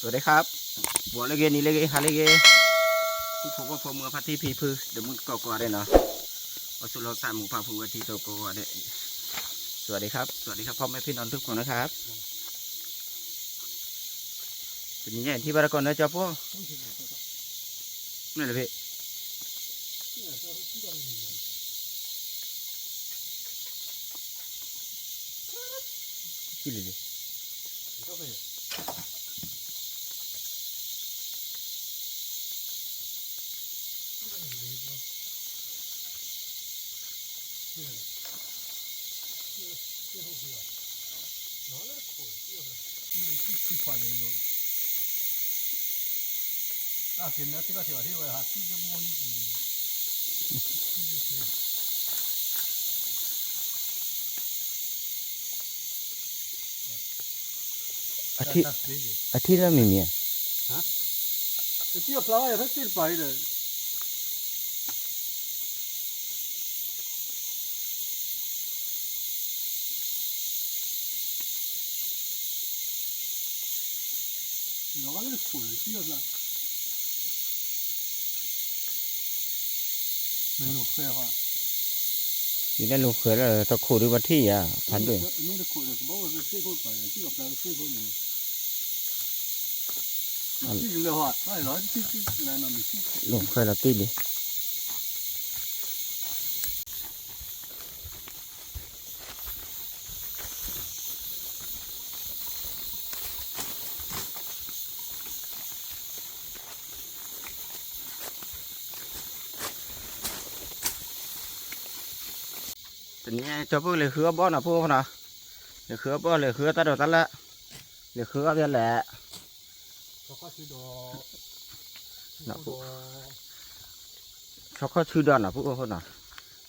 สวัสดีครับ ဘှီလၢဂ့ၤ နံၤလၢဂ့ၤ ဟါလၢဂ့ၤ ဖိဖိဖိမုၣ်ဖါတံၢ်ဖံဖု ဒီးမုၣ်ကိးကိးဂၤဒဲးနီၤ အီၣ်ဆူၣ်လီၤသးမူဖးဖုဝဲထံသိကိးဂၤဒဲး สวัสดีครับ สวัสดีครับ พ่อแม่พี่น้องทุกคนนะครับ တနံၤညါအံၤထံၣ်ဘၣ်တၢ်ကိးန့ၣ်ကၠီဖိ မ့ၢ်လၢဖဲ ကံၣ်လံလံ အထံၣ် အထံၣ်လၢမံၤမံၤဧါ ဟါ အထံၣ်အဖျါဝဲဖဲသ့ၣ်တပၤအံၤဒီး လီၤဂာ်လၢတခိၣ်န့ၣ် ထံၣ်အဖျါ နလိၣ်ဃဲၤဟီ ယန့ၣ်လိၣ်ဃဲၤလၢတခိၣ်ဒုးပှၤထံၣ်ယၤ ဖးဒိၣ် မ့ၢ်တခိၣ်ဒီးကဘၣ်ဝဲသ့ၣ်ခိၣ်ပၤ ထံၣ်အဖျါသ့ၣ်ခိၣ်န့ၣ် ထံၣ်လၢဟီ လီၤဃဲၤလီၤတံၢ်လံ တနံၤညါကၠီဖိလဲၤဃုအီၣ်ဘီၣ်နီၤ ဖိဖိနီၤ လဲၤဃုအီၣ်ဘီၣ် လဲၤဃုအီၣ်တၢ်ဒိးတၢ်လၢ် လဲၤဃုအီၣ်ဖဲလဲၣ် ဆီခီၣ်ဆူဒီးနီၤ ဖိဖိနီၤ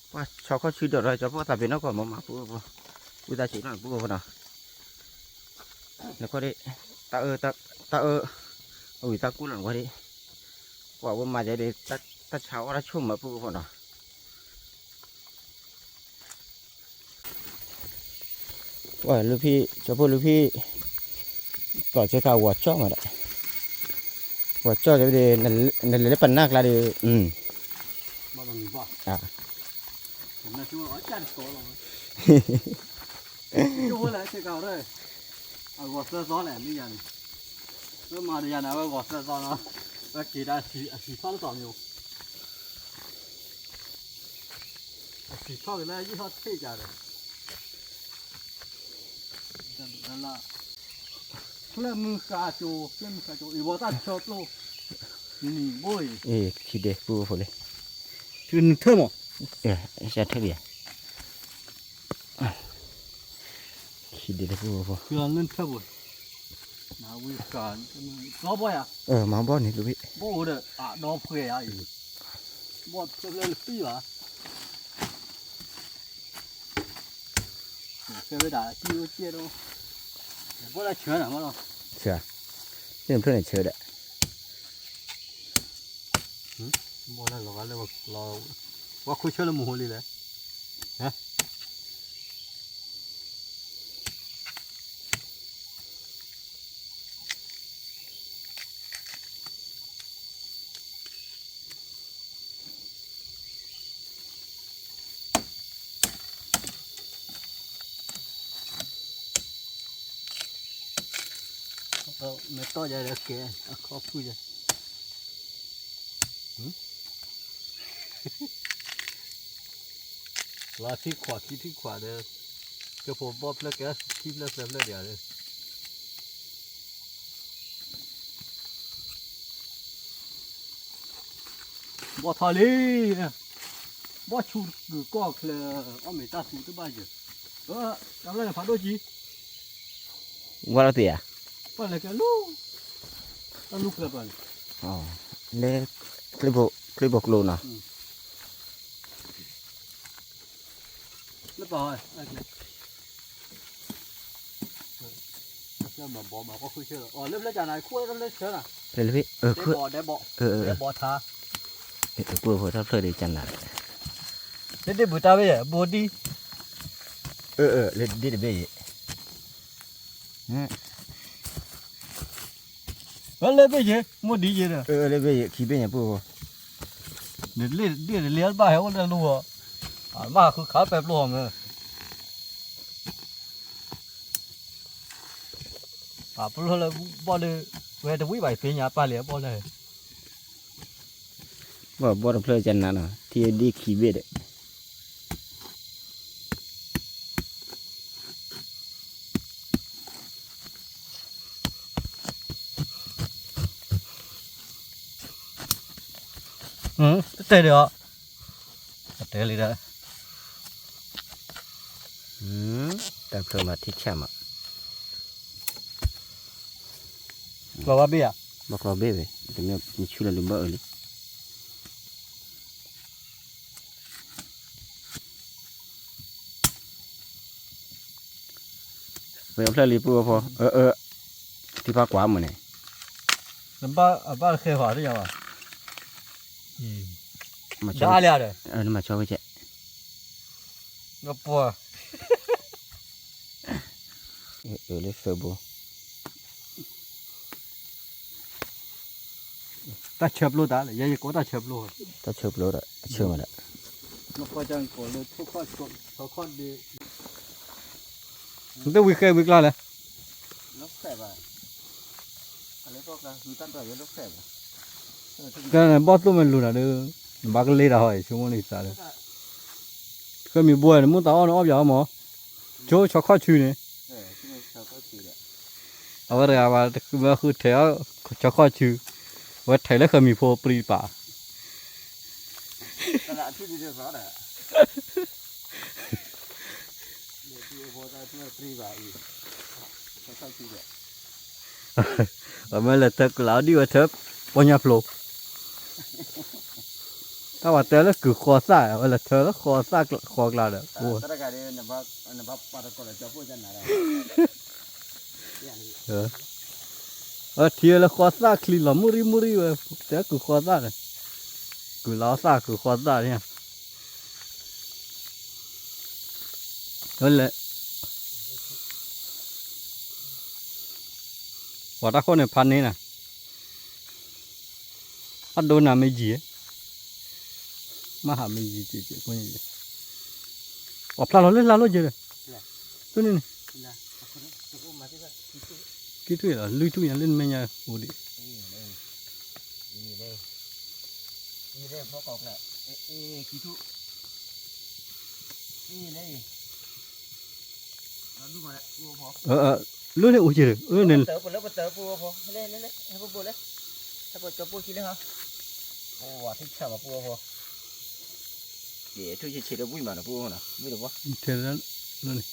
ပှၤဆီခီၣ်ဆူဒီးဒီး ကၠီဖိသးပ့ၤနီၣ်ကီၢ်မၤမၤ ဖိဖိ ဝံသးစူၤနီၤ ဖိဖိနီၤ နကွၢ်ဒံး တၢ်အၢ တၢ်အၢ အဝံၤတၢ်ကူၣ်လီၤနကွၢ်ဒံး ကွၢ်ဝဲမၤဒ် တၢ်ဆါအီၣ်တၢ်ဆိၣ်မး ဖိဖိနီၤ ဝဲလုၢ်ဖံး ကၠီဖိလုၢ်ဖံး ပျီၢ်စ့ကၤဝီၤကၠီမးဒီး ဝီၤကၠီဒ် နလဲၤလၢပနၢ်ကျါဒီး အဂီၤသၢသီလဲၣ် မ့ၢ်ယၤန့ၣ် လၢမၤဒီးယၤန့ၣ် အဝဲဂီၤသၢသီနီၤ ဝဲက့ၤဒၣ်အဆံးထီၣ်လၢသီမၠိ အဆံးထီၣ်က့ၤလၢယံာ်ထီၣ်ထံၣ်ကဒီး ချၢၣ်မုၢ်ဃါကၠိ ချၢၣ်မုၢ်ဃါကၠိ အံၤဝဲတၢ်ဆၢပျိ နံၤဘိအံၤ ခံဒဲးပူဖိလံ နထၢၣ်မး ထၢၣ်ဒံး ခံဒဲးတပူဖိ နထၢၣ်ဘိ မၤဝံၤဃါ ဘီဘီယၤ မၤဘီၣ်န့ၣ်တဘ့ၣ် ဘီၣ်အိၣ်ဒီး အဒီဖှဲးယၤအံၤ ဘီၣ်ဖျၢၣ်ဖျၢၣ်လၢပံၢ်ဘၣ် ကဲဝဲဒၣ်အကံၣ်အိၣ်ကဲၣ်ဒီး ဘီၣ်လၢဆၢနၤမးလီၤ ဆၢ သ့ၣ်ဖျၢၣ်န့ၣ်ဆၢဒီး ဘီၣ်လၢလီၤဂာ်လၢ ပှၤခိၣ်ဆၢလၢမူဟိလံလဲၣ် မ့ၢ်တီၢ်ယၤဒီးကဲ အခီဖုၣ်ယၤ လီၤထံခွးခံထံခွးဒီး ကဖိဘီၣ်ဖျၢၣ်ကဲ ခံဖျၢၣ်သၢဖျၢၣ်ဒံးဧါ ဘီၣ်ထီၣ်လံ ဘီၣ်ဆူၣ်ကုၢ်ကီၢ်ချၢ အီၣ်မ့ၤတၢ်သူတဘၣ်ယဲၢ် တၢ်လၢန့ၣ်ဖးဒိၣ်ကံ ဝါလီၤတ့ၢ်ဧါ ပှၤလဲၤကဲလူ တၢ်လူဖျၢၣ်ပှၤန့ၣ် လၢ ချ့ဘိကျိနီၤ လၢပှၤ ဖျၢၣ်မၤဘီမၤကီၢ်ခိၣ်ဆၢလီၤ အီၤလၢဖျၢၣ်ကနၤ ခိၣ်လၢဖျၢၣ်ဆၢနၤ ဖျၢၣ်လၢဖဲ ဒဲးဘီၣ် ဒဲးဘီၣ် ဒဲးဘီၣ်ထါ အကွၢ်ဖိတၢ်ဖျၢၣ်ဒ်ကနၤ လၢဒ့ၣ်ဘုတၢ်ဘ့ၣ်ယဲၢ် ဘိဒံ လၢဒ့ၣ်တဘ့ၣ်ယဲၢ် လၢဘ့ၣ်ယဲ မိၢ်ဒ်ယဲဒီး လၢဘ့ၣ်ယဲ ခံဘ့ၣ်ညါပူဖိ ဒ်တလ့ၢ်တဘၣ်ဟဲအိၣ်လၢလူၢ်အီၤ အမ့ၢ်ဃုခးပဲပျိအီၤမ့ၢ် အပျိလၢဘီၣ်လၢ ဝဲတဝံၣ်ဘၣ် ယပ့ၤညါပာ်လံအဘီၣ်လၢ ဘီၣ်တဖျၢၣ်ကနၤနီၤ ထံဒ်ခံဘ့ၣ်ဒီး တတဲဒၣ်အီၤ တတဲလံဒီး တၢ်ဖျၢၣ်မးထံဆၣ်မး ကျီဘၣ်ဘ့ၣ်ဧါ ဘၣ်ကျီဘ့ၣ်ဝဲ တမ့ၢ်ဆူၣ်လီၤဒုးဘၣ်အၢလံ သ့အဖျၢၣ်လံပူအီၤဖိ အၢ အၢ ထံဖးကွၢ်မးန့ၣ် နဘၣ်အဘၣ်တဃဲၤဃီတယၤဘၣ် ဒၣ်လၢဒီး နမၤဆီဝဲကဲ နပှၤ အၢ လၢသၢဘိ တၢ်ဆၢပျိတၢ်လၢ ယဲယကိးတၢ်ဆၢပျိ တၢ်ဆၢပျိဒီး အဆၢမးဒီး နပှၤကကိးလၢ ထိၣ်ခီၣ်ဆိး ထိၣ်ခီၣ်ဒ့ နတဝံၤဃဲဝံၤကျါလဲၣ် ကဲန့ၣ် ဘီၣ်သိၣ်မ့ၢ်လူၤတၢ်ဒီး နဘၣ်ကလ့တၢ်ဟီအံၤ ဆိကမိၣ်လံသးဒီး ဃဲမံၤဘိနမူသးအီၣ်န့ၣ်အီၣ်ပၠးအီၣ်မး ဆိဆီခီၣ်ဆူန့ၣ် အဝဲတဂၤဘၣ် ဝဲဃုထဲးအီၣ် ဆီခီၣ်ဆူ ဝဲထဲးလၢဃဲမံၤဖိပြံတပၤ အမ့ၢ်လဲၤထၢကလးအီၤဒ်ဝဲထၢ ပီညါဖျိ တၢ်ဝဲတဲလၢကုၤဃီသၣ် အဝဲလဲၤထၢလၢဃီသၣ်ဃီကျါဒီး အထံလၢဃီသၣ်ချံလီၤမုၢ်ရံၣ်မုၢ်ရံၣ်ဝဲ တဲကုၤဃီသၣ်န့ၣ် ကုၤလီၤသၣ် ကုၤဃီသၣ်န့ၣ် ဝဲလဲၤ ပှၤတၢ်ခိၣ်န့ၣ်ဖးန့ၢ်နၤ အဒိနၤမ့ၢ်ယံၤ မၤဟးမ့ၢ်ယံၤ ပှၤဖျါလီၤလၢလါလိၢ်ယဲဒီး သူန့ၣ်န့ၣ် ကံၣ်ထူၣ်လီၤ လွံၢ်ထူၣ်ညါလၢနမဲာ်ညါအိၣ်ဒံး လၢန့ၣ်အိၣ်က့ၤဒီး ပလၢပတၢၢ်ပူအီၤဖိ လၢလၢလၢ ဟဲပူဖိလၢ ဟဲပူဖိလၢ ပှၤထံဆၣ်မးပူအီၤဖိ ထူဆံးဆံးလၢဝံၣ်မးနီၤ ပူအီၤမးနီၤ ဝံၣ်တဘီ ထဲလၢန့ၣ်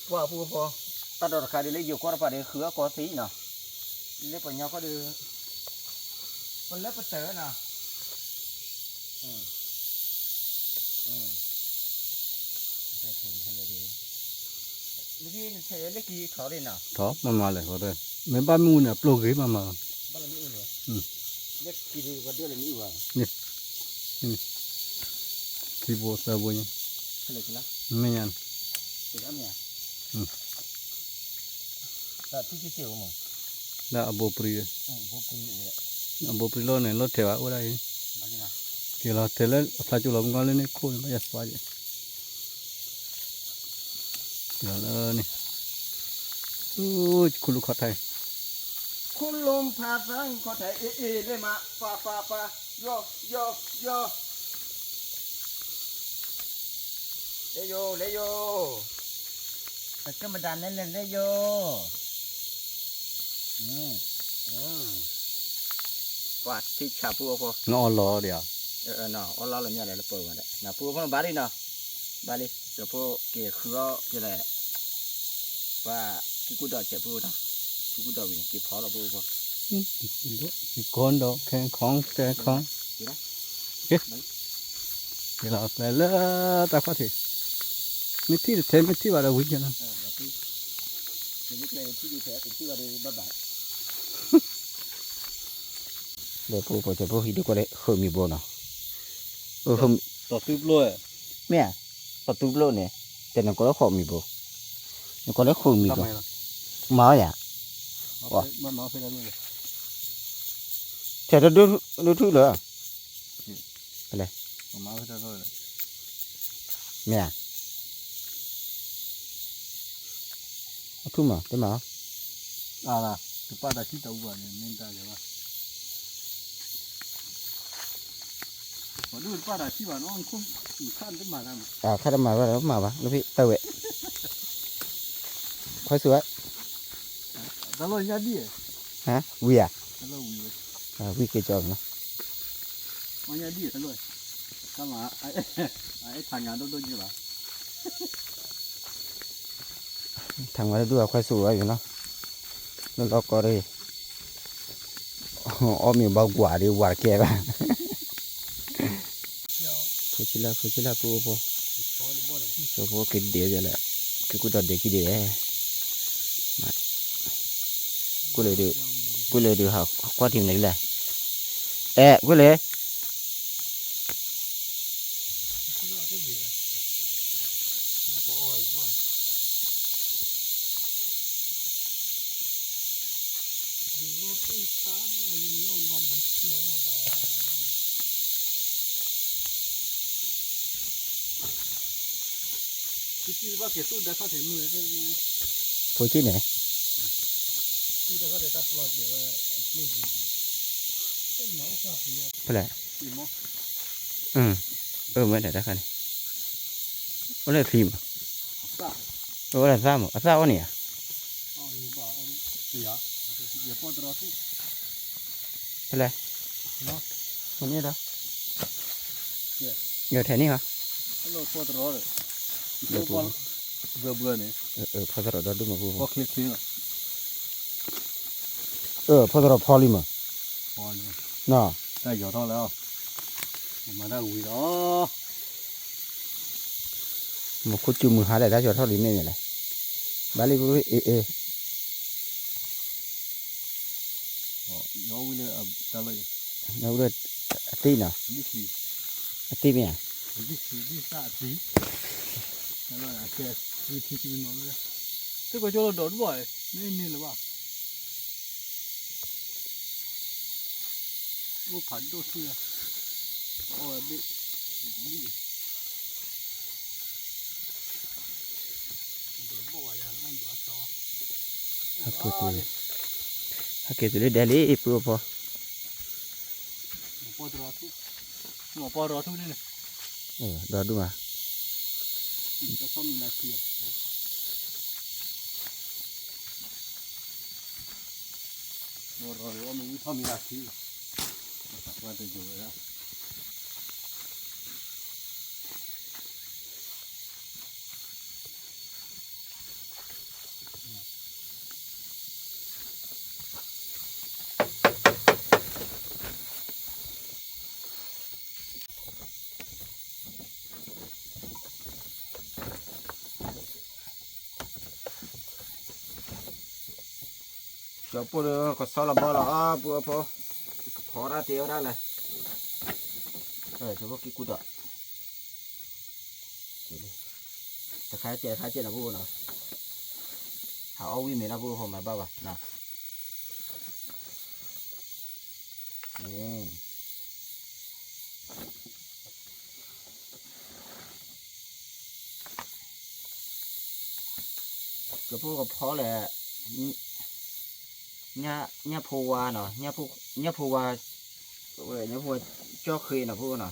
ပှၤပူအီၤဖိ တၢ်ဒီးတခါဒ်လၢယိၤကီၢ်တပၤဒီး ဃုအီၣ်ကီသံနီၤ လၢပှၤညီကီၢ်ဒီး ပလၢပတၢၢ်နီၤ ထီၣ်မးမးလဲၣ် မ့ၢ်ဘၣ်မ့ၣ်အူန့ၣ် အပျိၢ်ဂ့ၤမးမး ထံဘိသၢဘိညါ လၢအဘိပြံ အဘိပြံလီၤန့ၣ် လီၤထဲးဘၣ်အိၣ်ဒၣ်အံၤ က့ၤလီၤထဲးလၢအဖျါကၠိလီၤမုၢ်ဂီၢ်လၢန့ၣ်ခိၣ်န့ၣ် ဘၣ်ယၤသွါယဲၢ် က့ၤလီၤလၢန့ၣ် ခိၣ်လူၤဖးသး ခိၣ်လူၤဖးသး ခီၣ်ထံး အ့ၣ်အ့ၣ် လၢမး ပှၤပှၤပှၤ ယီၢ်ယီၢ်ယီၢ် လဲၤယိာ် လဲၤယိာ် ပကမတၤနဲလဲၣ် လဲၤယိာ် ပှၤထံဆၣ်ပူအီၤဖိ နအီၣ်လီၤဒီး အီၣ်လီၤလၢမ့ၢ်လဲၣ်လၢပၢၤဘၣ်ဒီး နပူအီၤဖိဘၣ်လံနီၤ ဘၣ်လံ ဒီးဖိက့ၤဃုအီၣ်က့ၤလဲၣ် ပှၤကံၢ်ကူၣ်ဒီးဆဲးပူအီၤတၢ် ကံၢ်ကူၣ်ဒီးဝံၤန့ၣ် က့ၤဖီလီၤပူအီၤဖိ ကံၢ်ကူၣ်ဒီး ခဲခီတဲခီ က့ၤလီၤဖဲလၢတၢ်ခီၣ်ထံး မ့ၢ်ထံၣ်တထဲမ့ၢ်ထံၣ်ဘၣ်ဒီးဝံၤက့ၤလီၤ ဒီးပူဖိဆဲးဖိဟံၣ်ဒိၣ်ကီၢ်လၢဃုမံၤဘိနီၤ အိၣ် မ့ၢ်ဧါ, ပှၤသူပျိန့ၣ်, တဲနကိးလၢဃိးမံၤဘိ, နကိးလၢဃိးမံၤဘိ, မၤအီၤယၤ, ထဲတဒိၣ်ထူၣ်လၢ, ဖဲလဲၣ်, မ့ၢ်ဧါ, အထူၣ်မး တမၤအီၤ, တပာ်တၢ်ထံၣ်တၢ်အူဘၣ်န့ၣ် မ့ၢ်တၢ်ယၤဘၣ်, ပှၤဒိၣ်တပာ်တၢ်ထံၣ်ဘၣ်နီၤ, ခါတမၤဘၣ်, ခါတမၤဘၣ်ဒီးမၤဘၣ်, လၢဖဲတၢ်ဝဲ, ခွဲးစူၣ်ဝဲ, တၢ်လီၢ်ညါဒ်, ဟါ, ဝံၤဧါ, တၢ်လီၢ်ဝံၤဝဲ, ဝံၤက့ၤကၠီနီၤ, ညါဒ်တၢ်လီၢ်, တၢ်မၤ, အဲၣ်ထါညါဒိၣ်ဒိၣ်ယဲၢ်ဘၣ် ထါမၤဒိၣ်ဒိၣ်အခွဲးစူၣ်ဝဲယနီၤ, လၢလီၢ်ကီၢ်ဒီး, အီၣ်မ့ၤဘၣ်ကွၢ်ဒီးဝၤတကဲဘၣ်, ဖိဆံလၢ ဖိဆံလၢ ပူဖိ, ဖိက့ၤဒဲးလဲၣ်, က့ၤကူၣ်ဒီးဒဲးခံဒဲး, ကွၢ်လၢဒုး, ကွၢ်လၢဒုး ဟးကွၢ်ထံမနုၤလဲၣ်, အဲ ကွၢ်လၢ ဖိက့ၤန့ၣ်, ဖဲလဲၣ်, အၢ မ့ၢ်တၢ်တခါန့ၣ်, အိၣ်လၢချံမး, အိၣ်လၢသၣ်မး အသၣ်အိၣ်န့ၣ်ဧါ, ဖဲလဲၣ်, မ့ၢ်န့ၣ်ဒီး, ယထဲန့ၣ်ဟီ, ဖီသရၣ်ဒီဒူၣ်မးပူ, ဖီသရၣ်ဒီဒူၣ်မးပူ, တၢ်ယီၤထီၣ်လၢ, မၤတၢ်ဝံၤဒီး, မ့ၢ်ခိၣ်စူၤမုၢ်ဟါဒီး တၢ်ယီၤထီၣ်လံမ့ၢ်န့ၣ်လဲၣ်, ဘၣ်လံပူ အ့ၣ်အ့ၣ် အဝဲလၢအသ့ၣ်နီၤ, အသ့ၣ်မ့ၢ်ဧါ, သ့ၣ်ကီကၠိလီၤဒီးတဘၣ်, မ့ၢ်န့ၣ်လၢၤဘၣ်, အိၣ်ဖးဒိၣ်ထူၣ်, အီၣ်ဝဲဘ့ၣ်, ဟဲက့ၤတုၤလၢဒဲလံ ပှၤအီဖိ, ပီၢ်တရီထူၣ်, ဒီဒူၣ်မး, ကၠီၤပိၢ်ဒီး ကဆီလီၤဘီလီၤ ပှၤအီဖိ, ကဖီတၢ်တ့ဝဲဒၣ်လဲၣ်, ကၠီၤပိၢ်က့ၤကူၣ်ဒီး, တခါစဲးတခါစဲးနီၤ ပှၤအီဖိနီၤ, ဟးအီၣ်ဝံၣ်မ့ၤလၢပှၤအီဖိမၤဘၣ်ဘၣ်နီၤ, ကဖိကဖီလဲၣ်, ညၣ်ဖိဝါနီၤ, ညၣ်ဖိဝါ, ညၣ်ဖိဝါကၠီၣ်ဃ့နီၤ ပှၤနီ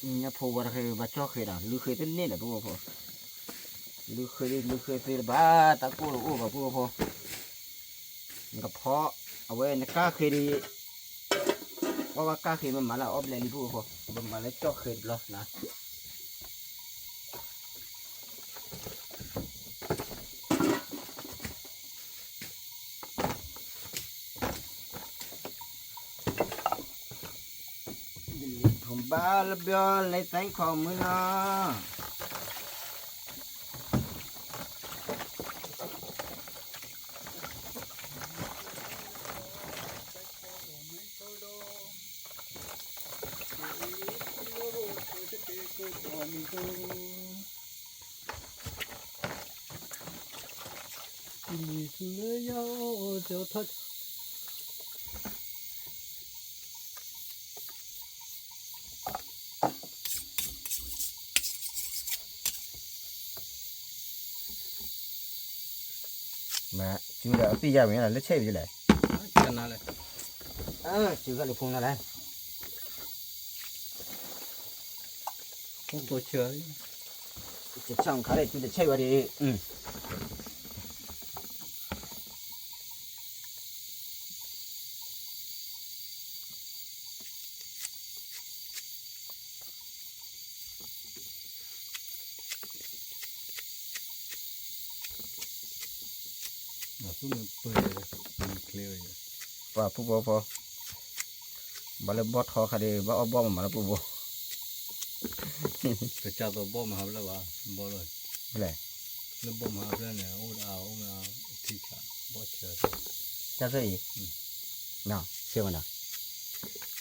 ၤ, ညၣ်ဖိဝါတဃ့ဘၣ်ကၠီၣ်ဃ့နီၤ, လုၢ်ဃ့တန့ၢ်ဒီး ပှၤအီဖိ, လုၢ်ဃ့ဒ်လုၢ်ဃ့သ့တဘၣ် တၢ်ကိၢ်တအိၣ်ဘၣ် ပှၤအီဖိ, နကဖီ, အဝဲနကၣ်ဃ့ဒီး, အီၣ်ဘၣ်ကၣ်ဃ့မ့ၢ်မၤလၢအီၣ်ဘျဲၣ်လံ ပှၤအီဖိ, ပမၤလၢကၠီၣ်ဃ့တဘျီနီၤ ဘၣ်လၢဘျီလၢသဲခီမုၢ်နီၤ. လံၤဆူလၢယအိၣ် တဲထီၣ် မၤ စုဒီးအပံၢ်ယါဝဲလၢဆဲးဝံၤလဲၣ်, ကနါလဲၣ်, စုခါလံၤဖိနၤလဲၣ်, ဖိဆၢ, ဆၣ်ခါလံၤ စုတဆဲးဝဲဒၣ်, ပှၤဖုဖိဖိ, ဘၣ်လၢဘီၣ်ထီခါဒီး ဘၣ်အီၣ်ဘီၣ်မးမးလၢပူဖိ, ကစၢ်သိးဘီၣ်မၤဟးဖျၢၣ်ဘၣ်, ဘီၣ်လၢ, လၢဘီၣ်မၤဟးဖျၢၣ်န့ၣ် အိၣ်ဒၣ်အအိၣ်မး, ထံဆး, ဘီၣ်ဆၢ, တၢ်ဖျၢၣ်အံၤ, ဆဲးဝဲနီၤ,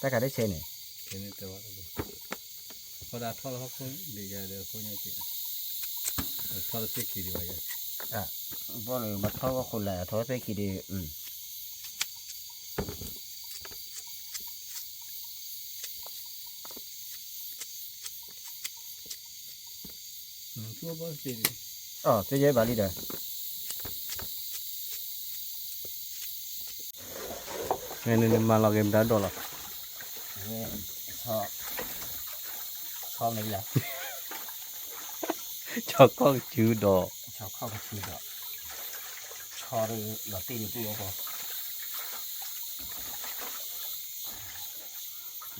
တၢ်ကးတဆဲးန့ၣ်, ထီၣ်ဒၣ်ထီၣ်လၢဟီၣ်ခိၣ်ဒံးယါဒီး ခိၣ်ညါက့ၤ, ထီၣ်လၢသ့ၣ်ခံဒံးဘၣ်ယါ, ဘီၣ်လၢဘၣ်ထီၣ်ဝဲခိၣ်လၢ ထီၣ်လၢသ့ၣ်ခံဒံး, သ့ၣ်ယဲဘၣ်လံဒီး, မ့ၢ်နမၤလီၤက့ၤမတၤဒိၣ်လီၤ, ဆီခီၣ်ကစုဒီး, ဆီခီၣ်ကစုဒီး, ဆီလီၤတ့ၢ်ဒံးပူၣ်အီဖိ,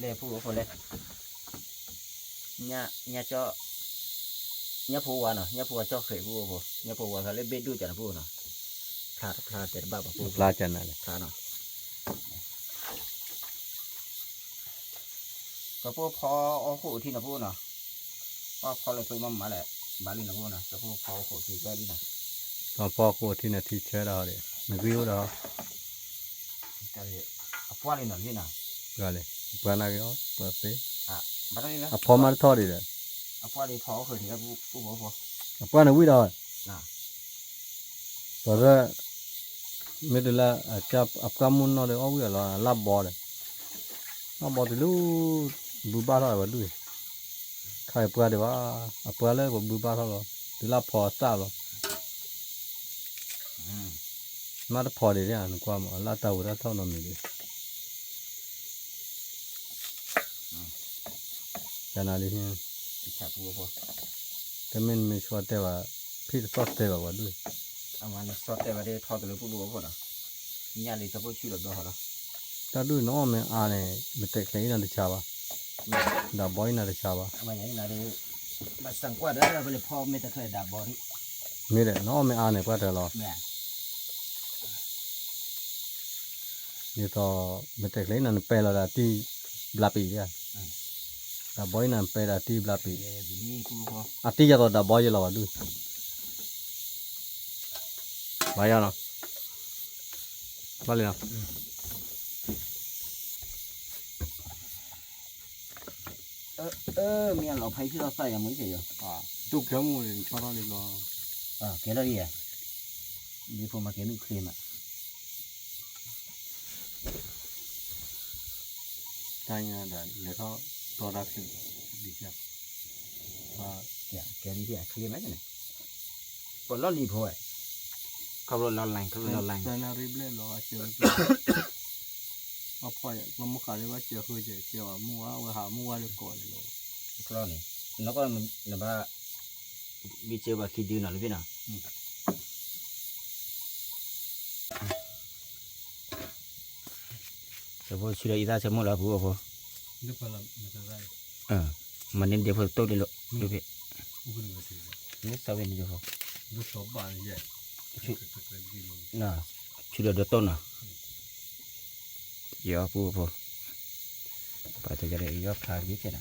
လဲၤပူၣ်အီဖိလဲၣ်, ညၣ်ကၠီ, ညၣ်ဖိဝါနီၤ, ညၣ်ဖိဝါကၠီဃဲၤပူၣ်အီဖိ, ညၣ်ဖိဝါခါလၢဘ့ၣ်ဒိၣ်ကၠီန့ၣ်ပူၣ်နီၤ, ဖျါတဖျါတဲတဘၣ်ဘၣ်ပူၣ်, ဖျါကနၤလဲၣ်, ဖျါနီၤ ကပိၢ်ဖီအီၣ်ခိၣ်ထံနၤပူၣ်နီၤ, ပှၤဖီလၢကျိမးမးလဲၣ်, ဘၣ်လံနၤပူၣ်နီၤ, ကပိၢ်ဖီအီၣ်ခိၣ်ထံကဲလံနီၤ, ပှၤဖီအီၣ်ခိၣ်ထံန့ၣ်ထံဆၢဒၣ်ဟီဒီး နဂံၢ်အိၣ်ဒီး, အပှၢ်လံနီၤလံနီၤ, ပှၢ်လံ, ပှၢ်နာ်က့ၤအီၤ ပှၢ်သ့, အပှၢ်မးတထီၣ်ဒံးဒီး, အပှၢ်လံဖီအီၣ်ခိၣ်ထံ, အပှၢ်န့ၣ်ဝံၣ်ဒီး ပှၤရၢ, မ့ၢ်တုၤလၢ အပှၢ်မုၢ်နီၢ်ဒီးအီၣ်ဝံၣ်အီၤလီၤ အလၢ်ဘီဒီး, လၢ်ဘီတုၤလၢ ဘုဘၣ်ထီၣ်ဝဲဒူၣ်, ခါအံၤပှၢ်ဒံးဘၣ်, အပှၢ်လၢပဘုဘၣ်ထီၣ်လီၤ, တုၤလၢဖီအသၣ်လီၤ, မ့ၢ်တဖီဒံး နကွၢ်မး အလၢ်တၢ်ဝဲဒၣ်ထီၣ်နီတမံၤဒံး ကနၤလံ, တမ့ၢ်နမ့ၢ်ဆီတဲဘၣ်, ဖံၣ်တသီၣ်တဲဘၣ်ပှၤဒူၣ်, အမၤနဆီတဲဘၣ်ဒ်ထီတလၢပူၣ်ဒိၣ်အဖီဒီး, ညၣ်လံကပိၢ်ဆူၣ်ဒီးဘျီဃီလီၤ, တၢ်ဒူၣ်နအီၣ်မ့ၢ်အါန့ၣ် မ့ၢ်တဲာ်ချဲအံၤနၤတဆါဘၣ်, ဒၣ်ဘီအံၤနၤတဆါဘၣ်, ဘၣ်စၣ်ကွၢ်ဒီးပလဲၤဖီမ့ၢ်တချုးဒၣ်ဘီဒံး, မ့ၢ်ဒီး နအီၣ်မ့ၢ်အါန့ၣ် ပှၢ်တၢၢ်လီၤ ဒ်သိး မ့ၢ်တဲာ်ချဲအံၤနၤ နပဲလီၤဒီးအတံၢ်ဘျါပံာ်ဧါ, ဒၣ်ဘီအံၤနၤ နပဲဒီးအတံၢ်ဘျါပံာ်, အတံၢ်ယၤသိးဒၣ်ဘီယဲလီၤဘၣ်ဒူၣ်, ဘၣ်ယၤနီၤ, ဘၣ်လံနီၤ မ့ၢ်အလီၤဖးဟံၣ်လီၤသၣ်ယၤမ့ၢ်ကဲယီၤ, ဒိၣ်ကဲမူန့ၣ် ဆီထီၣ်လံဘျီ, ကဲထီၣ်လံယဲ, ဒ်ဖိမၤကဲမုၢ်ချ့မး, တၢ်ညါဒၣ်လဲၤထီၣ်တီတၢ်ချ့, လံၤ, ကဲလံချ့မးန့ၣ်, ပလီၢ်လံၤဖိဝဲ, ခီဖျိလီၤလၢ် ခီဖျိလီၤလၢ်, တၢ်နၣ်ရံၣ်ဘျဲၣ်လီၤအစၢၤ, ဘၣ်ဖီၣ်ယဲ ကျီမုၢ်ဃာ်လၢဘၣ်စၢၤဃုစဲး ကဲဝဲမုၢ်ဝါဝဲဟးမုၢ်ဝါလၢကိးန့ၣ်လီၤ, န့ၣ်, နကီၢ် နဘၣ်, ဘံၣ်စၢၤဘၣ်ခံဒုနီၤလၢဖဲနီၤ, တဖိဆူဒီးအံသၣ်ဆၢမိၢ်လီၤပူဖိ, မၤန့ၢ်ဒဲဖိတတိၢ်ဒ်လိာ်, ဖဲ, န့ၣ်သဝဲန့ၣ်ဒဲဖိ, ဆူဒီးဒိတိၢ်နီၤ, ယီၤပူဖိ, ပှၤတယၤဒီးယီၤဖျါဒ်ကဲနီၤ, ဒိၣ်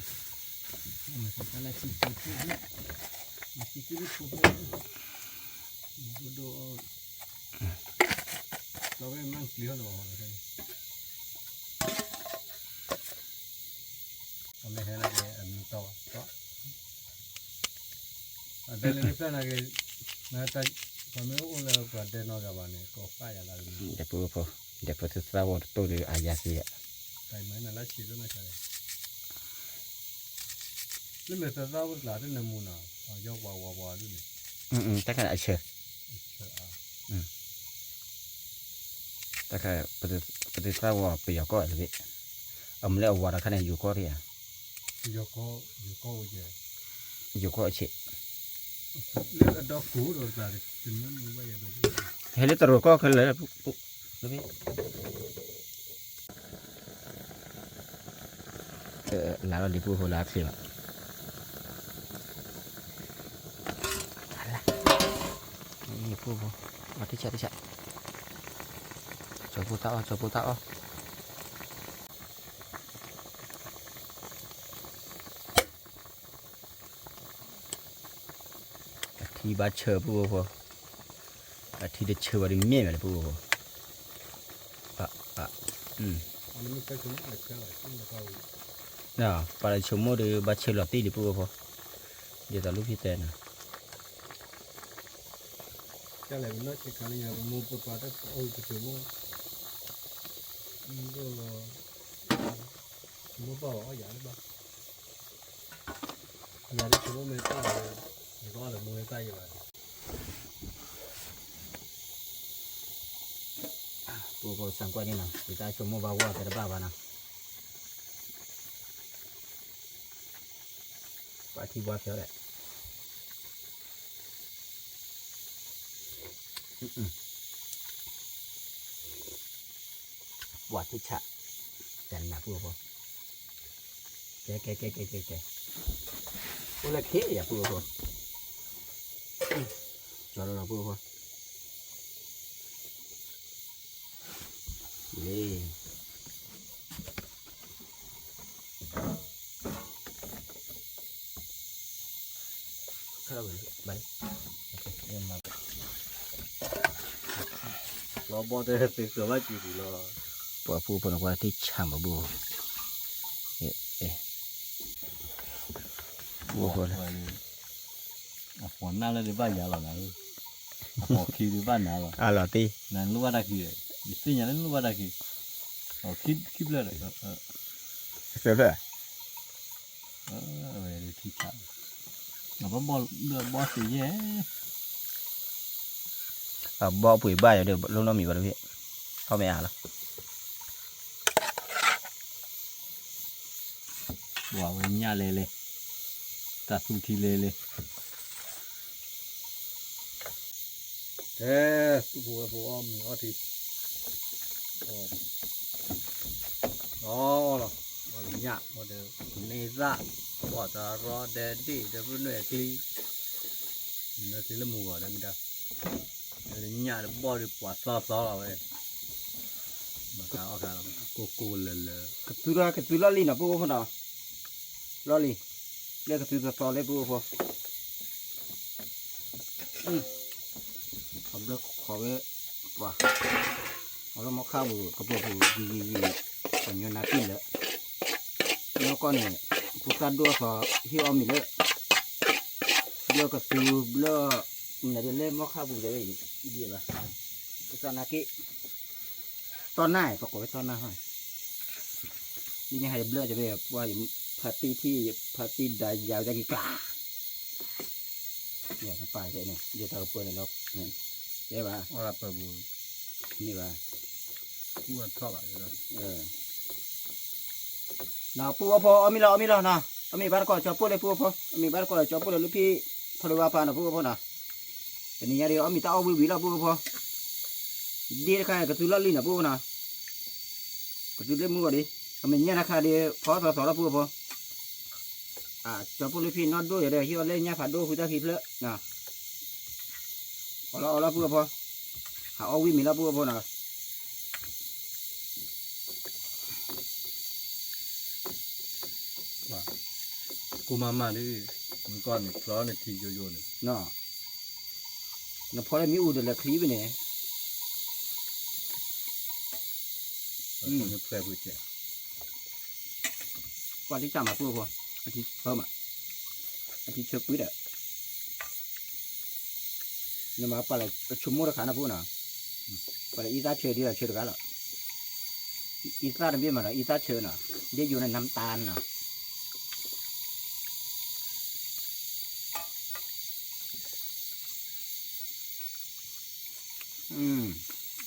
ဒိၣ် အမ့ၢ်ဟဲနာ်က့ၤ အမံၤတီၢ်ဘၣ်, အတဲလၢနဖျၢၣ်နာ်က့ၤ, တၢ် မ့ၢ်အိၣ်လၢပှၤဒဲနီတဂၤဘၣ်န့ၣ် ကီၢ်ဃၣ်ယၤလၢ်န့ၣ် ဒီးပဖိ, ဒီးပသုသၣ်ဝီၤတတိၢ်ဒီးအယၤက့ၤယၤ, တၢ်မၤနၤလၢဆံးဒိၣ်နီၢ်ဆါန့ၣ်, လၢမဲာ်သၢသၣ်အိၣ်တကျါတနၢမူနီၤ, ယီပှၤဝီပှၤဒ်န့ၣ်, တၢ်ခါန့ၣ်အဆၢ, တၢ်ခါပသုသၣ်ဝီၤပယီၤကီၢ်တဘ့ၣ်, အမ့ၢ်လၢအဝၤဒီးခါန့ၣ် ယိၤကီၢ်တယၤ, ယိၤကီၢ်အဆံး, ဟဲလၢတရူးကီၢ်ခဲလၢာ်, လၢလီၤလံၤပူဖိလၢအချ့ဘၣ်, လၢလီၤလံၤပူဖိ, အီတဆၣ်တဆၣ်, ကၠီၤဖိတၢ်အီၣ် ကၠီၤဖိတၢ်အီၣ်, အထံဘၣ်ဆၢပူဖိ, အထံတဆၢဘၣ်ဒီးမ့ၢ်ဝဲလၢပူဖိ, ပှၤလၢဆိကမိၣ်ဒီး ဘၣ်ဆၢလီၤတံၢ်လံပူဖိ, ဒ်သိးလူၢ်ဖံတဲနၤ, ကလဲၣ်ပနီၢ်ဆံးခါလၢညါ ပမိၢ်ပပၢ်တၢ်အီၣ်ပဆိကမိၣ်, ဆိကမိၣ်ဘၣ်အီၣ်ယၤလၢဘၣ်, ယၤလၢဆိကမိၣ်မ့ၢ်တၢ်လၢ, ယကအီၣ်လၢမိၢ်မ့ၢ်တၢ်ယၤဘၣ်, ပူဖိစၢ်ကွၢ်န့ၣ်နီၤ ယတၢ်ဆိကမိၣ်ဘၣ်ဝဲတဲတဘၣ်ဘၣ်နီၤ, ပှၤထံဘှါဖျဲးလဲၣ်, ပှၤထံဆး, တနၤပူဖိ, ကဲကဲကဲကဲကဲကဲ, အိၣ်လၢခ့ယၤပူဖိ, ကၠီၤလီၤလီၤပူဖိ, လ့ ဆၢဝဲလၢဘၣ်လၢ, လီၤဘီၣ်တဲသုးဃၢၤဘၣ်ကံၤပူၤလီၤ, ပှၤပူဖိန့ၣ် ပှၤထံဆးမးပူဖိ, ပူဖိလၢ အပှၤနၢ်လၢဒံးဘၣ်ယၤလီၤနၤ, အပှၤခံဒံးဘၣ်နၤလီၤ, အလီၤတံၢ်, နလိၣ်ဘၣ်တၢ်ခံ, ယသ့ၣ်ညါလၢနလိၣ်ဘၣ်တၢ်ခံ, အခံဖျၢၣ်ဒီး, သၢဖျၢၣ်, အဝဲထံဆး, အဘီၣ်ဘီၣ်သ့ယဲၢ် အဘီၣ်ပှ့ၤဘၣ်ယၤဒီး လိၣ်နီတမံၤဘၣ်တဖဲ, ထီၣ်မ့ၢ်အါလီၤ, ပှၤဝဲညၣ်လဲၤလဲၤ, တၢ်သူထံလဲၤလဲၤ, တဲ, သူၣ်ဖိဝဲၢ်ဖိအီၣ်မ့ၤအီၣ်ထံ, အီၣ်လီၤ, အီၣ်လီၤ, အီၣ်လီၤညၣ်, အီၣ်ဒီး န့ၢ်သၣ်, ပှၤတရီဒီးဒ့ၣ်ဒီးပနွဲၣ်ချံ, မ့ၢ်ချံလၢမုၢ်ဂီၤဒီးမ့ၢ်ဒၣ်, လၢညၣ်ဒီးဘီၣ်ဒီးပှၤသီသီလီၤဝဲ, မၤကါအီၣ်ကါလီၤ, ကိၢ်ကိၢ်လၢၤလၢၤ, ကသူထီၣ်ကသူလီၢ်လံၤနီၤ ပူဖိနီၤ, လီၢ်လံၤ, လၢကသူသီသီလၢပူဖိ အဘျၢခိးဝဲ, ပှၤ, အလီၢ်မီခါပူၤ ကပၢၤပူၤယံာ်ယံာ်ယံာ်, ပှၤညိနါတံၢ်လၢ, နီၢ်ကီၢ်န့ၣ်, ပူသၣ်ဒိၣ်အသီ, ဟ့ၣ်အီၣ်မ့ၤလၢ, ဘျၢကသူ, ဘျၢ, မနုၤဒ်လဲၣ်မီခါပူၤယဲၢ်ဘၣ်, ပူသၣ်နါက့ၣ်, တီၢ်နၢ်, ပကိးဝဲတီၢ်နၢ်ဟီ, ဒ်ညါဟဲဘျၢတဘ့ၣ်, ပှၤဖါတံၢ်ထံၣ်, ဖါတံၢ်ဒါယၤဝဲတၢ်ကံကျါ ယပာ်ကဲန့ၣ် ယတၢ်ကပၢၢ်န့ၣ်လီၤ, တဲဘၣ်, န့ၣ်ဘၣ်, ကူၣ်ထီၣ်ဘၣ်, နပူအီၣ်ဖိ အီၣ်မ့ၤလီၤ အီၣ်မ့ၤလီၤနီၤ, အီၣ်မ့ၤဘၣ်တကိးကၠီပိၢ်လၢပူအီၣ်ဖိ, အီၣ်မ့ၤဘၣ်တကိးကၠီပိၢ်လၢလူၢ်ဖံး, ဖီလၢဝါပာ်နီၤပူအီၣ်ဖိနီၤ, တနံၤညါဒီး အီၣ်မ့ၤတၢ်အီၣ်ဝံၤဝံၤလီၤပူအီၣ်ဖိ, ဒ့တခါကသူလီၢ်လံနီၤပူအီၣ်ဖိနီၤ, ကသူလၢမုၢ်ဂီၤဒီး, အမဲာ်ညါတခါဒီး ဖီသီသီလီၤပူအီၣ်ဖိ ကၠီပိၢ်လၢဖံးနီၢ်ဒိၣ်ယဲဒီး ဟံၣ်အီၣ်လၢညၣ်ဖးဒိၣ်ဃုတၢ်ခံဖျၢၣ်, အီၣ်လီၤအီၣ်လီၤပူအီၣ်ဖိ, ဟးအီၣ်ဝံၣ်မ့ၤလီၤပူအီၣ်ဖိနီၤ, ကိၢ်မးမးဒ်, နကီၢ်န့ၣ် ဖျီန့ၣ်ထံယိယိန့ၣ်, နဖီလၢမ့ၣ်အူဒီးလဲၤချံဘၣ်န့ၣ် ပှၤထံၣ်တၢ်မၤပူအီၣ်ဖိ, အထံဆၢမး, အထံဆၢပှ့ၤဒီး, နမၤပာ်လၢဆိကမိၣ်တခါနီၤ ဖိနီၤ, ပာ်လၢအံသၣ်ဆၢဒ်လီၤဆၢတဂၤလီၤ, အံသၣ်တဘ့ၣ်မးနီၤ အံသၣ်ဆၢနီၤ, ဒ်ယိာ်န့ၣ် နမ်တၢ်နီၤ,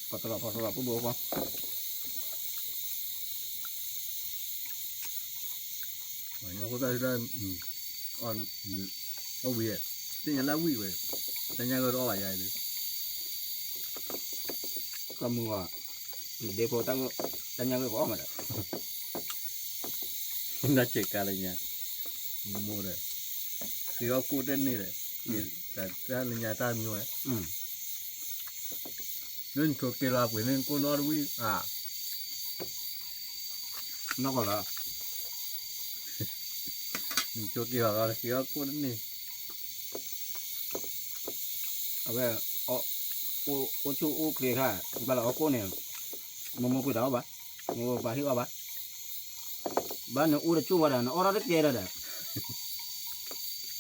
ပတရၣ်ပတရၣ်ပူၤဘိၣ်ဃီ, အဃိသတး အီၣ်ဝံၤ, သ့ၣ်ညါလၢအဝံၣ်ဝဲ, တၢ်ညၣ်ဂိၢ်တအီၣ်ဘၣ်ယၤအံၤ, ကမုာ်အီၤ, ဒ့ဖိတၢ်ညၣ်ဂိၢ်ကအီၣ်မးဒီး, နဆဲးကါလၢညါ, မိၢ်ဒီး, ဃ့အီၣ်ကိၣ်တန့ၢ်ဒီး, တၢ်လၢညါတၢ်မံဝဲ, လၢနဆိးက့လီၤပှ့ၤန့ၣ် ကိၣ်နီတဝံၣ်ဧါ, နီၢ်ကီၢ်လီၤ, နဆိးက့လီၤလီၤ ဃ့အီၣ်ကိၣ်တန့ၢ်, အဝဲ, အိၣ်ဆူၣ်အိၣ်ချ့ခါ, ဘၣ်လီၤအီၣ်ကိၣ်န့ၣ်, မ့ၢ်မိၢ်ပှ့ၤတၢ်အီၣ်ဘၣ်, မ့ၢ်ပၢ်ဟ့ၣ်အီၣ်ဘၣ်, ဘၣ်နအိၣ်တကၠိၢ်ဝဲဒီး နအီၣ်ထီၣ်တကဲဒီး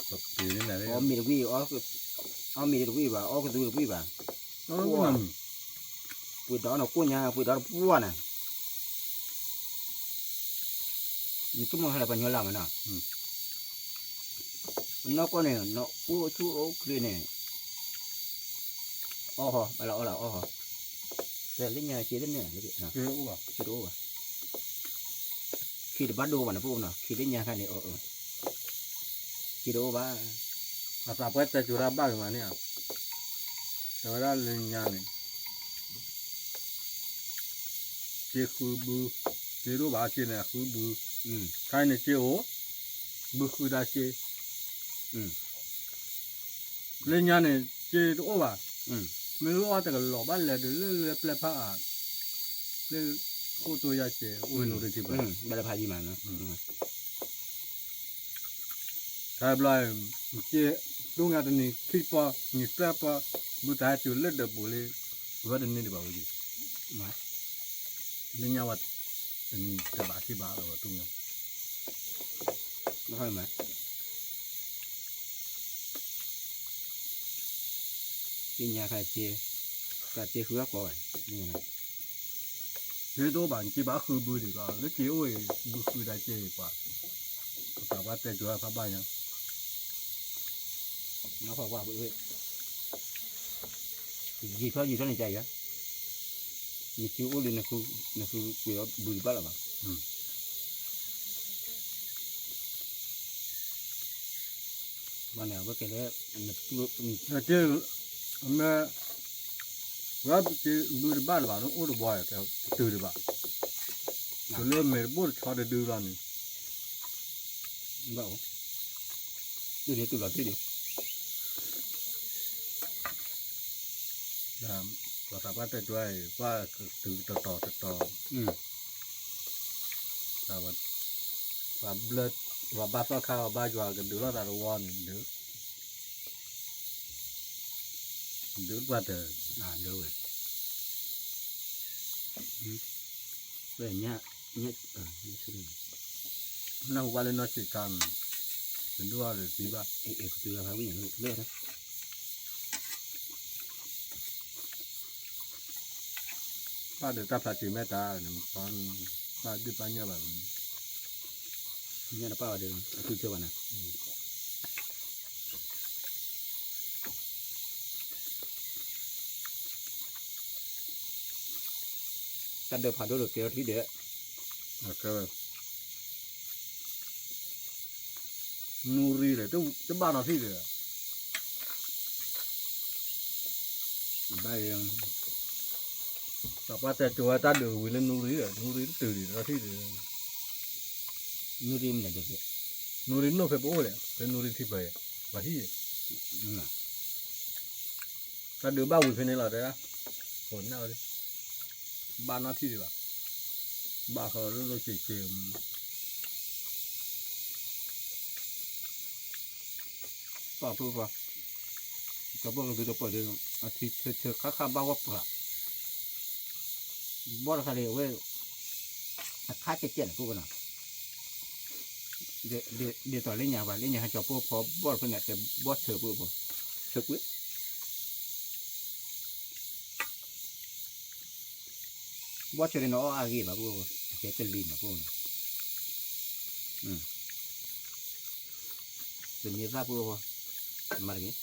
ဒီး, အီၣ်မ့ၤတဝံၣ်, အီၣ်မ့ၤတဝံၣ်ဘၣ်, အီၣ်ကသူတဝံၣ်ဘၣ်, ပှ့ၤဒီးနကိၣ်ညါပှ့ၤဒီးတပှၢ်န့ၣ်, နဆိကမိၣ်ဟဲလၢပှၤညီလၢ်မးနီၤ, နီၢ်ကီၢ်န့ၣ် နအိၣ်ဆူၣ်အိၣ်ချ့န့ၣ်, အီၣ်ဟီ, ဘၣ်လၢအီၣ်လၢအီၣ်ဟီ, လၢညါစ့တန့ၢ်, စ့တအိၣ်ဘၣ်, ခ့တဘၣ်ဒိဘၣ်န့ၣ် ပအိၣ်နီၤ, ခ့လၢညါခါန့ၣ်, ခ့တအိၣ်ဘၣ်, အသးပှၢ်တဲစိၤတၢ်ဘၣ်ဂ့ၤမးန့ၣ်, တဲဝဲဒၣ်လၢညါန့ၣ် စ့ဃုဘု, စ့တအိၣ်ဘၣ်စ့န့ၣ် အဃုဘု, ခါအံၤန့ၣ်စ့အိၣ်, ဘုဃုဒၣ်စ့, လၢညါန့ၣ် စ့တအိၣ်ဘၣ်, မ့ၢ်လၢအီၣ်တကလီၤဘၣ်လဲၤဒုးလၢလၢပျဲၢ်ဖးအါ, လၢခိၣ်တိယါစဲး အိၣ်ဝဲနိရံထံပှဲၤ, ဘၣ်လၢဖးယံၤမးနီၤ, ခါဘျီ, စ့, ဒိၣ်ညါတနံၤခံပီ, နံၤသၢပီ, ဘုသးဟဲတုၤလၢဒၢးပူၤလံ, ဝဲတန့ၢ်ဒံးဘၣ်ဝဲ, လၢညါဝဲ, တနံၤတဘးခံဘးလီၤဝဲဒိၣ်ညါ, သ့ၣ်ညါခါစ့, ကစ့ဃုအကိးဘၣ်, စ့တအိၣ်ဘၣ် နစ့ဘၣ်ဃုဘုဒံးလီၤ လၢစ့အိၣ်အံၤ ဘုဃုဒၣ်စ့အံၤပှၤ, ပသးပှၢ်တဲစိၤဖးဘၣ်ညါ, ယံာ်ထီၣ်ယံာ်ထီၣ်န့ၣ်ကယၤ, နစ့အိၣ်လံ နဃုပှ့ၤအီၤဘုတဘၣ်လၢၤဘၣ်, ဘၣ်န့ၣ် အဝဲကဲလၢ, မ့ၢ်, ဝဲဘုတဘၣ်လၢၤဘၣ် နအိၣ်တဘီ တတုၤဒံးဘၣ်, တုၤလၢမဲာ်တဘိၣ်တဆီတဒုလီၤန့ၣ်, ဘၣ်အိၣ်, တုၤန့ၣ်တုၤလီၤတံၢ်ဒံး ပှၤသးပှၢ်တဲစိၤအံၤ ပှၤတုၤတတီၤတတီၤ, ပှၤဘျၢ, ပှၤဘါသီခါ ပှၤဘါယွၤကဒုးလိာ်သးတဝီန့ၣ်ဒုး, ဒုးပှၤတၢၢ်, ဒုးဝဲ, ဝဲညါ, ညါ, နၢ်ဟူဘၣ်လၢနီၢ်ဆံးခါ, တဒိၣ်အီၤဒီးသံဘၣ်, ကတုၤလီၤဖးဝံၣ်ညါလၢ, ပၢ်ဒီးတၢ်ဖျါစံးမဲာ်တၢ်, ပၢ်ဒုၣ်ပၢ်ညၣ်ဘၣ်, ညၣ်တပၢ်ဘၣ်ဒီး အထူၣ်ဆၢဘၣ်နၤ တၢ်ဒၢးဖးဒိၣ်ဒီးကဲထီၣ်ထံၣ်ဒီး, နူရံဒီး တဘၣ်နီၢ်ထံၣ်ဒီး, ဘၣ်, သးပှၢ်တဲစိၤဝဲတၢ်ဒုးဝံၤလၢနူရံဒီး နူရံတတုၤဒံးနီၢ်ထံၣ်ဒီး, နူရံမနုၤဒဲး, နူရံနိၣ်ဖဲပအိၣ်လဲၣ် ဖဲနူရံထံပၢၤ, ပှၤထံၣ် တၢ်ဒုးဘၣ်ဝံၤဖဲန့ၣ်လီၤတဲ, ခိးနၢ်ဝဲ, ဘၣ်နီၢ်ထံၣ်ဒံးဘၣ်, ဘၣ်ဃီလၢလၢဆံးဆံး, ပာ်ဖုပှၤ, ကပၢၢ်ကသုတပၢၢ်ဒီး, အထံဆၢဆၢခါခါဘၣ်ဂီၢ်ပြး, ဘီၣ်တခါဒီးအဝဲ, အခါကဲကဲန့ၣ်ဖိကနီၤ ဒ်သိးလၢညါဘၣ် လၢညါဟဲကၠီၤပိၢ်ဖီဘီၣ်တဖျၢၣ်န့ၣ် တဲဘီၣ်ဆၢဖိဖိ, ဆၢကွံာ်, ဘီၣ်ဆၢန့ၣ်နအီၣ်အါဂ့ၤဘၣ်ပှၤ, အကဲတလံၤနီၤပှၤနီၤ, တန့ၤသၣ်ပှၤ, မၤတဂ့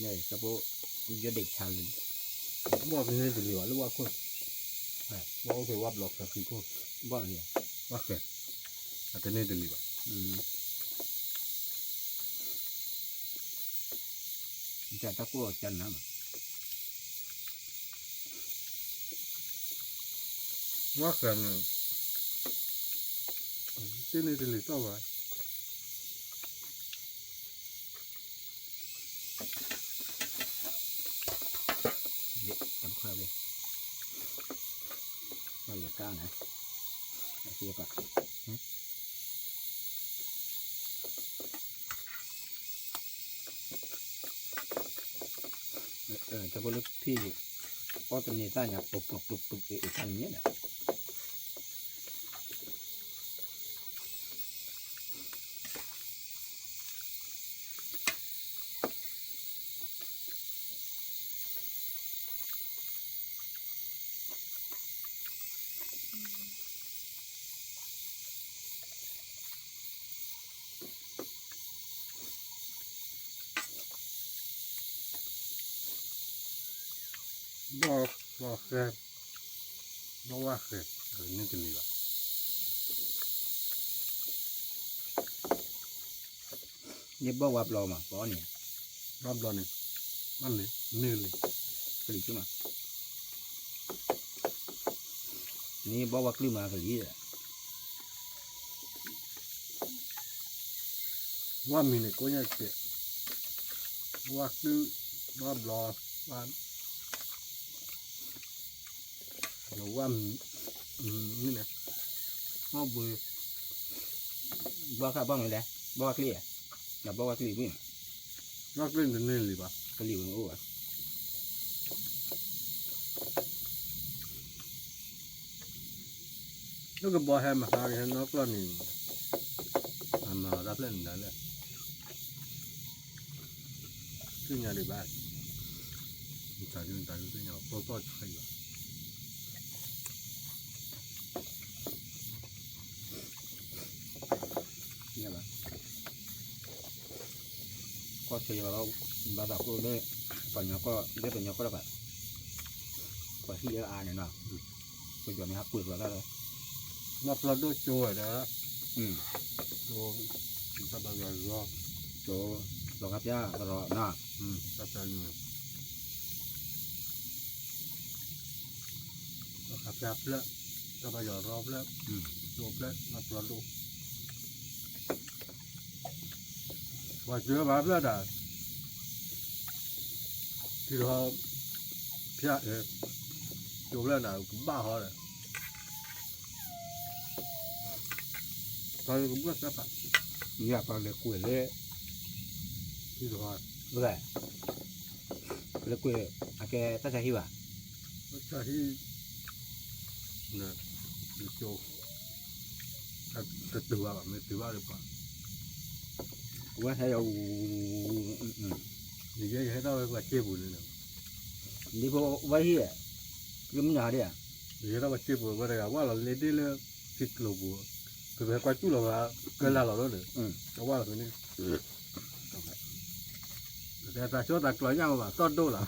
ၤ, တပှၤ, ယီၢ်ဒံးဆါလံ, ဘီၣ်တန့ၤတလံၤဘၣ်လၢဝၣ်ခိၣ်, ဘီၣ်အိၣ်က့ၤဝၣ်ဘျီၣ်ဖျၢၣ်ခံခိၣ်, ဘီၣ်တန့ၤ, ဝၣ်ဃဲၤ, အတန့ၤတလံၤဘၣ်. တၢ်ကိၢ်ကနၤမး, ဝၣ်ဃဲၤန့ၣ်, တန့ၤတလံၤတီၢ်ဘၣ်. တၢ်ခွဲးဝဲ, ဝဲယကါန့ၣ်, အစံးပာ်, တၢ်ဖိလၢဖံး, အီၣ်တန့ၤသၣ်ညါ ပူၤပူၤပူၤပူၤ အ့ၣ်အ့ၣ်တၢ်န့ၣ်န့ၣ် ဘီၣ်ဃဲၤ, ဘီၣ်ဝၣ်ဃဲၤ, န့ၣ်တလံၤဘၣ်. န့ၣ်ဘီၣ်ဝါဘျီမး ပအီၣ်န့ၣ်, ဘီၣ်ဘျီန့ၣ်, ဘီၣ်န့ၣ်, န့ၣ်လံ, ကလံၤဆူမး, န့ၣ်ဘီၣ်ဝါကလုၢ်မးကလံၤ, ဝၣ်မံၤန့ၣ်ကိးညါကဲး, ဝၣ်ကလုၢ်, ဘီၣ်ဘျီ, ဝၣ် ဝၣ်မံၤန့ၣ်, ဘီၣ်ဘှံး, ဘီၣ်ခါဘီၣ်မံၤလဲၣ်, ဘီၣ်ဝါကလုၢ်ဧါ, ဒီးဘီၣ်ဝါကလုၢ်ဘှံးမး, ဘီၣ်ကလုၢ်န့ၣ်တန့ၢ်လံဘၣ်, ကလံၤဝဲအိၣ်ဘၣ်. လၢကဘီဟဲမဟါကဟဲနီၢ်ကျီၢ်န့ၣ်, အမၤလီၤတၢ်ဖျၢၣ်န့ၣ်ဒၣ်လဲၣ်, သ့ၣ်ညါဒံးဘၣ်, တၢ်ဒုးတၢ်ဒုးသ့ၣ်ညါ ပီၢ်ပီၢ်ဆါအံၤဘၣ်. ကီၢ်ဆၢယဘၣ်, ဘၣ်သးကိၢ်လၢ ပှၤကညီကီၢ်, လၢပှၤကညီကီၢ်လၢၤဘၣ်, ပှၤဟံၣ်လၢအါန့ၣ်နီၤ, ပယီၤန့ၣ်ဟးကွံာ်ကျီၤတၢ်လၢ, နီၢ်ပျီဒိၣ်ကၠိဝဲဒၣ်, တၢ်ဘၣ်ယွၤရီ, ကၠိ, လီၤခါဖၠၣ်ရီနီၤ, တၢ်ဖၠၣ်န့ၣ် ခါဖၠၣ်ဖျၢၣ်, တၢ်ဘၣ်ယွၤရီဖျၢၣ်, ဒိၣ်ဖျၢၣ် နီၢ်ပျီဒိၣ်, ပှၤစၢၤဘၣ်ဖျၢၣ်ဒၣ်, ထံထီၣ်, ဖၠၣ်, ကၠိဖျၢၣ်ဒၣ်ကဘၣ်ဟီဒီး, ပှၤကဘၣ်သၢဖး, ယပှၤလဲၤကွဲးလၢ, ထံထီၣ်, လဲၤကွဲး, အကဲတၢ်ဆါဟံၣ်ဘၣ်, တၢ်ဆါဟံၣ်, ကၠိ, တတုၤဘၣ်ဘၣ် မ့ၢ်တုၤဘၣ်ဒီးပှၤ, ဝဲဟဲယၤ, ယဲယဟဲထီၣ်ဝဲပှၤစ့ပူၤန့ၣ်, ဒ်ဖိဝဲဟံၣ်, ယမုၢ်နၤဟးဒ်ဧါ, ယဟဲထီၣ်ပှၤစ့ပူၤဝဲတဂၤ ဝၣ်လီၤလ့ဒ့လၢ, ထံကျိၤပူၤ, ပကဟဲကွၢ်စူၣ်လီၤဘၣ်, ကလၢလီၤလီၤန့ၣ်, အဝၣ်လီၤဖဲန့ၣ် တၢ်ဆှီတၢ်ကျီညၣ်မးဘၣ် တီၢ်ဒိၣ်လီၤ,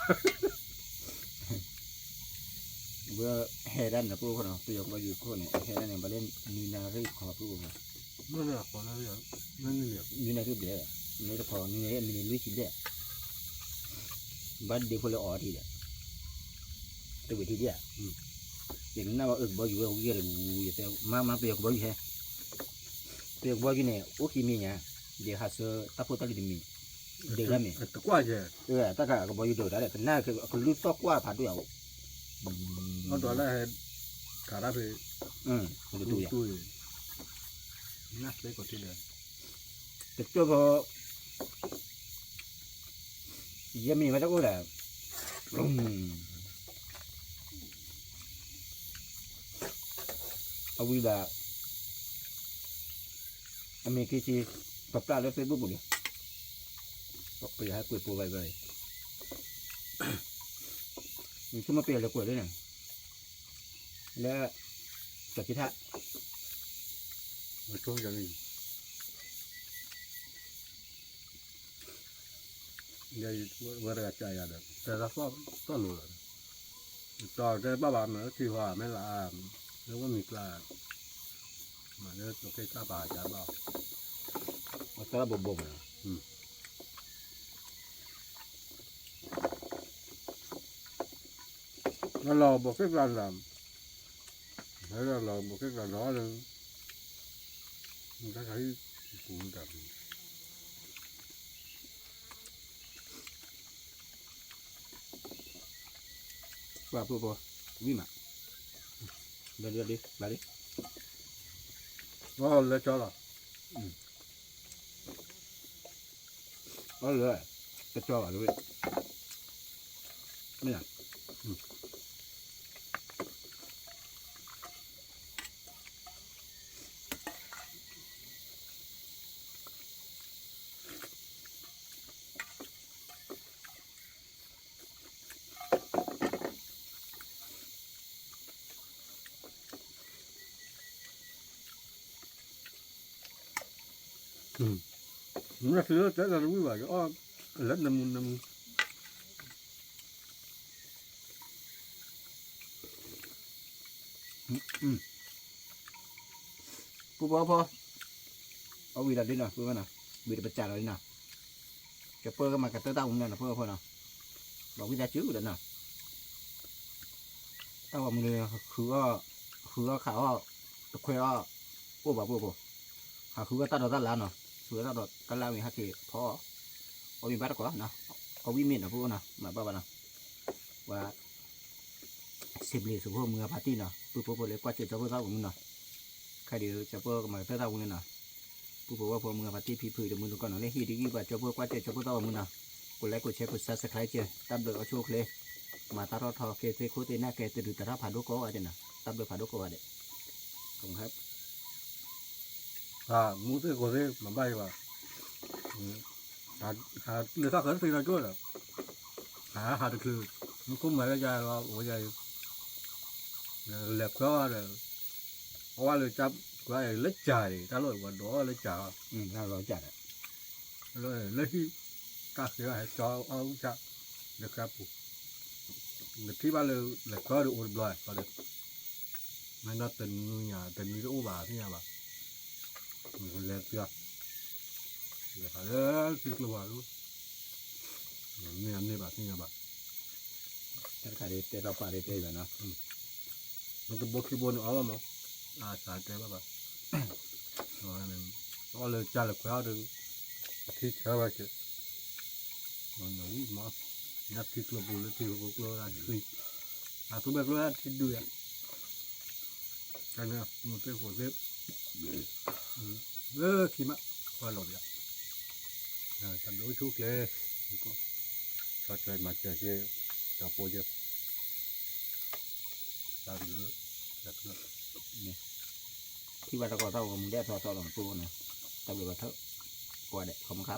ဝဲဟဲဒၣ်န့ၣ်ပှၤခိၣ်နီၤ ပယီၤကဘီယူၤခိၣ်န့ၣ် ဟဲဒၣ်န့ၣ် ဘၣ်လၢနွံနၣ်ရံၣ်ခီပှၤခိၣ်, နွံနၣ်ရံၣ်ဘျဲၣ်, နွံနၣ်တခီ နွံနၣ်ရံၣ်မံးနံးလွံၢ်ဆံဘျဲၣ်, ဘၣ်ဒ့ဖိလၢအီၤထံဒီး, တဝံၤထံဒ်ဧါ, ယကနၣ်ဝဲအၢကဘီယူၤဝဲဝံၤဒီး, ယတဲမါမါပယီၤကဘီယူၤဟဲ, ပယီၤကဘီယူၤန့ၣ် အိၣ်ခံမံၤညါ, ယဟးဆှၢတၢ်ဖိတၢ်လံၤတမံၤ, ဒုးတၢ်မ့ၢ်, တၢ်ကကဘီယူၤဒုးတၢ်ဒီး ကနၣ်ကလုၢ်သီၣ်ကွၢ်ဖးဒိၣ်ယၤအိၣ်, အဒိးလၢဟဲ, ခးတၢ်ဖဲ, တတူၢ်ယၤ, နၢ်သ့ကီးထံဒီး, တကၠိၢ်ဖိ ယမ့ၢ်ဝဲတအိၣ်ဒီး, အဝံၤဒီး, အမ့ၢ်က့ၤက့ၤ, ပပျၢ်လၢ Facebook ပူၤန့ၣ်, ပယီၤဟဲကွံာ်ပိာ်ဝဲဘၣ်, ဆိကမိၣ်ပယီၤလဲၤကွဲးလၢန့ၣ်, လၢ စီၤက့ထၣ် ဆိကမိၣ် ဝဲတဂၤကယၤဒီး တဲသးသီၣ်လိၤလီၤ, တီတဲဘၣ်ဘၣ်မ့ၢ်ထံၣ်ဟီမ့ၢ်လၢ လၢဝဲမံၤကျါ, မ့ၢ်လၢစီၤက့ထၣ်ပာ်ကဘၣ်, အတဲဘိးဘိးမ့ၢ် လီၤဘိးက့ၣ်ကျါန့ၣ်, လီၤဘိးက့ၣ်ကျါဒီးလၢ တၢ်ခါအံၤပူၤတၢ် ပှၤဖိဖိ ဝံၣ်မး, လၢလၢလံ လၢလံ, အီၣ်လၢကၠီလီၤ, အီၣ်လၢ တကၠီဘၣ်လၢဝဲ, မ့ၢ် နသုတဲတၢ်တဝံၣ်ဘၣ် ယအီၣ်လၢနမူနမူ ပူဖိဖိ, အဝံၤဒီးဒ်နီၤ ပူဖိနီၤ, ဝံၤဒီးပစးလီၤဒ်နီၤ, ကပၢကမၤကတၢၢ်တၢ်အိၣ်မူနီၤ ပူဖိနီၤ, ဘၣ်ဝံသးစူၤဒီးနီၤ, တၢ်အိၣ်မူန့ၣ် ဃုအီၣ်, ဃုအီၣ်ခးအီၣ်, တခွဲအီၣ်, အိၣ်ဘၣ်ပူဖိ, ဟးဃုအီၣ်တၢ်ဒိးတၢ်လၢ်နီၤ, ဃုအီၣ်တၢ်ဒိးတၢ်လၢ်ဝံၤဟဲက့ၤဖီအီၣ်, အီၣ်မ့ၤဘၣ်တကိးနီၤ, အီၣ်ဝံၣ်မ့ၢ်နီၤ ပူဖိနီၤ, မၤဘၣ်ဘၣ်နီၤ, ပှၤ စံးဘျုးစံးဖှိၣ်မုၢ်ဂၤဖါတံၢ်နီၤ, ပူဖိဖိလၢကွၢ်စဲၣ်ကၠီဖိသၣ်ဝဲမုၢ်နီၤ, ခဲဒုးကၠီဖိကမၤကတၢၢ်တၢ်ဝံၤလံနီၤ, ပူဖိဝဲဖိမုၢ်ဂၤဖါတံၢ်ဖံဖုတမုၢ်တကီၢ်နီၤ လၢဟံၣ်တဂံၢ်ဘၣ်ကၠီဖိကွၢ်စဲၣ်ကၠီဖိသၣ်ဝဲမုၢ်နီၤ, ကိးလဲကိးဆဲကိး subscribe ကၠီ, တၢ်ဘျုးအီၣ်ဆိၣ်ချ့, မၤတၢ်ထီၣ်ထီကဲသ့ၣ်ခိၣ်သ့ၣ်နၢ်ကဲသ့ၣ်ဒုးတၢ်ထီၣ်ဖးဒိၣ်ကိးဂၤဒဲးနီၤ, တၢ်ဘျုးဖးဒိၣ်ကိးဂၤဒဲး, မူသ့ၣ်ကိးသ့ၣ် မၤဘၣ်ယဘၣ်, ဟးလၢတၢ်ဃၢၤတသ့နီၤကၠိဒီး, ဟးဟးတချုး, မူခိၣ်မၤလၢယၤလီၤ အိၣ်ယၤအံၤ, လဲၤခွဲအီၣ်ဒီး, အဝဲလၢကကွၢ်လၢကၢ်န့ၣ် တၢ်လီၢ်ဝဲဒိးအီၣ်လၢကၢ်လီၤ, လၢကၢ်ဒီး, လၢဟံၣ်, တၢ်ဃ့အီၣ်ဟဲကၠီအီၣ်ဝံၣ်ဆၣ်, လၢကၢ်ပူၤ, နထံၣ်ဘၣ်လၢလဲၤခွဲအီၣ်ဒီးအိၣ်တဘျီ, မ့ၢ်ဒီးတနွံညါ တနွံတအိၣ်ဘၣ်သ့ၣ်ညါဘၣ်, လဲၤသံ, လဲၤဖးလၢထံကျိဝါလူ, မ့ၢ်အန့ၢ်ဘၣ်သ့ၣ်ညါဘၣ်, တၢ်တခါဒ်တဲလီၤပာ်ဒ်တဲဘၣ်နီၤ, မ့ၢ်တဘိခံဘိန့ၣ်အီၣ်ဘၣ်မး, အသးတဲဘၣ်ဘၣ်, အီၣ်လၢကၢ်လၢခွဲအီၣ်ဒီး, အထံဆၢဝဲက့ၤ, ဝံၣ်မး, ညါထံကျိပူၤလၢထံကျိကျိအထံ, အသူဘဲကျိအထံဒုးယၤ, တၢ်န့ၣ် မူသ့ၣ်ကိးသ့ၣ်, လၢခံမး, ကွၢ်လီၤပယီၤ, တၢ်ဘျုးအိၣ်ဆူၣ်ချ့, ဆီၣ်ထွဲမၤစၢၤက့ၤ, တၢ်ပိက့ၤ, တၢ်ဘျုး, ထံၣ်ဘၣ်တၢ်ကီတၢ်ဝီမူဒဲးအထီၣ်ထီၣ်လီၤမူပူၤနီၤ, တၢ်ဘျုးဘၣ်ထၢၣ်, ကွၢ်ဒဲး ခီမခါ